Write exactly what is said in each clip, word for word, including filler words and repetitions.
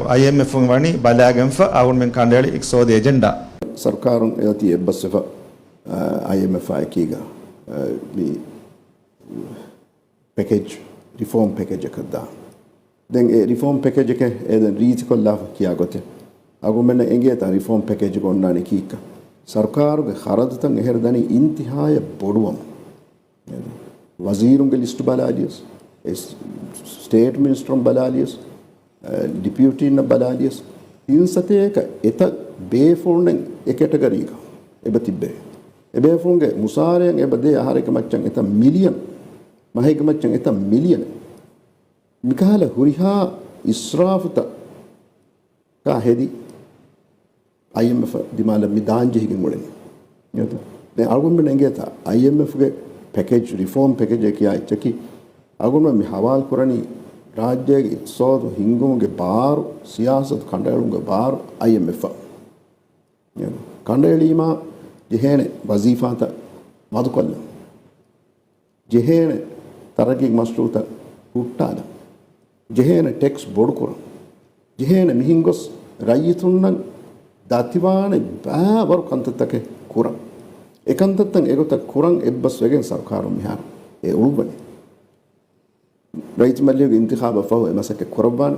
އައިއެމްއެފުން ވަނީ ބަލާގެންފަ އަޅުގަނޑުމެން ކަނޑައެޅި އިޤްތިޞާދީ އެޖެންޑާ. ސަރުކާރުން އެއޮތީ އެއްބަސްވެފަ، އައިއެމްއެފާ އެކީގަ، މި ޕެކޭޖް، ރިފޯމް ޕެކޭޖަކަށް ދާ. ދެން އެ ރިފޯމް ޕެކޭޖަކަށް އެ ދެން ރީތިކޮށްލާފަ ކިޔާ ގޮތެއް. އަޅުގަނޑުމެންނަށް އެނގޭތާ ރިފޯމް ޕެކޭޖުގަ އޮންނާނީ ކީއްކަ؟ ސަރުކާރުގެ ޚަރަދުތައް އެހެރަ ދަނީ އިންތިހާޔަށް ބޮޑުވަމުން. ވަޒީރުންގެ ލިސްޓް ބަލާލިޔަސް، އެ ސް-، ސްޓޭޓް މިނިސްޓަރުން ބަލާލިޔަސް، އަ، ޑިޕިއުޓީންނަށް ބަލާލިޔަސް، ތިން ސަތޭކަ އެތައް ބޭފުޅުން އެ ކެޓަގަރީގަ އެބަ ތިއްބެވި. އެ ބޭފުޅުންގެ މުސާރަޔަށް އެބަ ދޭ އަހަރެއްގެ މައްޗަށް އެތައް މިލިއަން، މަހެއްގެ މައްޗަށް އެތައް މިލިއަނެއް. މިކަހަލަ ހުރިހާ އިސްރާފުތައް ކާ ހެދި، އައިއެމްއެފް ދިމާލަށް މި ދާން ޖެހިގެން އުޅެނީ. ދެން އަޅުގަނޑުމެން އެނގޭތާ އައިއެމްއެފްގެ ޕެކޭޖް، ރިފޯމް ޕެކޭޖެއް ކިޔާ އެއްޗަކީ، އަޅުގަނޑުމެން މި ހަވާލު ކުރަނީ ރާއްޖޭގެ އިޤްތިޞާދު ހިންގުމުގެ ބާރު، ސިޔާސަތު ކަނޑައެޅުމުގެ ބާރު އައިއެމްއެފްއަށް. ކަނޑައެޅީމާ ޖެހޭނެ ވަޒީފާތައް މަދުކޮށްލަން. ޖެހޭނެ ތަރައްގީ މަޝްރޫޢުތައް ހުއްޓާލަން. ޖެހޭނެ ޓެކްސް ބޮޑުކުރަން. ޖެހޭނެ މިހެން ގޮސް ރައްޔިތުންނަށް ދަތިވާނެ ބައިވަރު ކަންތައްތަކެއް ކުރަން. އެ ކަންތައްތައް އެގޮތަށް ކުރަން އެއްބަސްވެގެން ސަރުކާރުން މިހާރު އެ އުޅުއްވަނީ. ރައްޔިތު މަޖިލީހުގެ އިންތިޚާބަށް ފަހު އެ މަސައްކަތް ކުރައްވާނެ،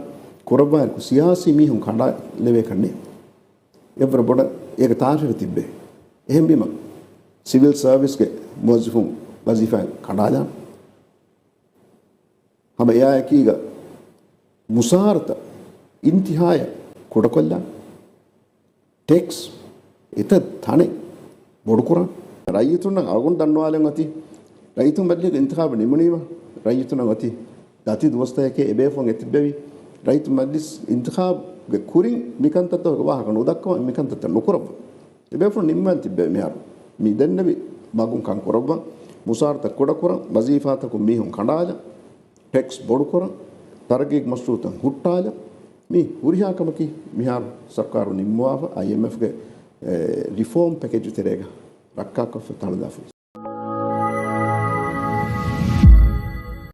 ކުރައްވާއިރު ސިޔާސީ މީހުން ކަނޑާލެވޭކަށް ނެތް. އެއްވަރަށް ބޮޑަށް އޭގެ ތާރީޚެއް ތިއްބެވި. އެހެންވީމަ، ސިވިލް ސަރވިސްގެ މުވައްޒަފުން ވަޒީފާއިން ކަނޑާލާނެ. ހަމަ އެއާއެކީގަ މުސާރަތައް އިންތިހާޔަށް ކުޑަކޮށްލާނެ. ޓެކްސް އެތައް ތަނެއް ބޮޑުކުރާނެ. ރައްޔިތުންނަށް އަޅުގަނޑު ދަންނަވާލަން އޮތީ، ރައްޔިތު މަޖިލީހުގެ އިންތިޚާބު ނިމުނީމަ، ރައްޔިތުންނަށް އޮތީ ދަތި ދުވަސްތަކެކޭ އެބޭފުޅުން އެތިއްބެވި. ރައްޔިތު މަޖިލިސް އިންތިޚާބުގެ ކުރިން މިކަންތައްތަކުގެ ވާހަކަ ނުދައްކަވަން، މިކަންތައްތައް ނުކުރައްވަން. އެބޭފުޅުން ނިންމަން ތިއްބެވި މިހާރު. މި ދެންނެވި މަގުން ކަން ކުރައްވަން، މުސާރަތައް ކުޑަކުރަން، ވަޒީފާތަކުން މީހުން ކަނޑާލަން، ޓެކްސް ބޮޑުކުރަން، ތަރައްގީ މަޝްރޫޢުތައް ހުއްޓާލަން، މި ހުރިހާ ކަމަކީ މިހާރު ސަރުކާރު ނިންމުވާފަ އައިއެމްއެފްގެ، އެ، ރިފޯމް ޕެކޭޖު ތެރޭގަ ރައްކާކޮށްފަ ތަޅުލާފަ.